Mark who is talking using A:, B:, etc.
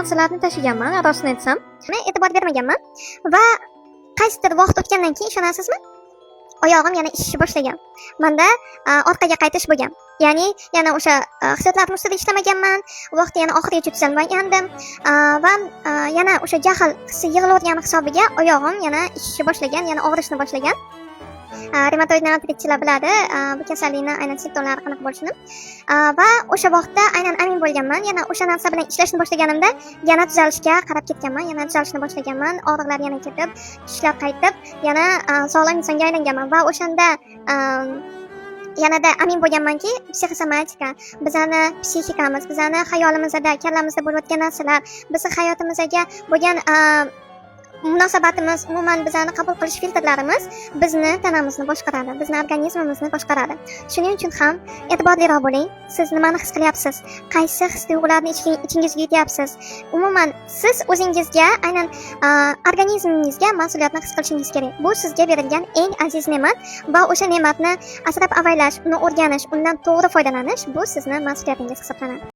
A: narsalarni tashiganman, rostini aytsam. Men e'tibor bermaganman va qaysidir vaqt o'tgandan keyin, ishonasizmi, oyog'im yana shishishni boshlagan. Manda orqaga qaytish bo'lgan. Ya'ni yana o'sha hissiyotlarim ustida ishlamaganman, vaqti yana oxirigacha tuzalmagandim va yana o'sha jahl hissi yig'ilayotgani hisobiga oyog'im yana shishishni boshlagan, yana og'rishni boshlagan. Revmatoid artritchilar biladi bu kasallikni aynan simptomlari qanaqa bo'lishini. Va o'sha vaqtda aynan amin bo'lganman. Yana o'sha narsa bilan ishlashni boshlaganimda yana tuzalishga qarab ketganman, yana tuzalishni boshlaganman. Og'riqlar yana ketib, shishlar qaytib, yana sog'lom insonga aylanganman va o'shanda yanada amin bo'lganmanki, psixosomatika, bizani psixikamiz, bizani xayolimizda, kallamizda bo'layotgan narsalar, bizni hayotimizga bo'lgan munosabatimiz, umuman bizani qabul qilish filtrlarimiz bizni tanamizni boshqaradi, bizni organizmimizni boshqaradi. Shuning uchun ham e'tiborliroq bo'ling. Siz nimani his qilyapsiz? Qaysi his tuyg'ularni ichingizga yutyapsiz? Umuman siz o'zingizga, aynan organizmingizga mas'uliyatni his qilishingiz kerak. Bu sizga berilgan eng aziz ne'mat va o'sha ne'matni asrab avaylash, uni o'rganish, undan to'g'ri foydalanish bu sizni mas'uliyatingiz hisoblanadi.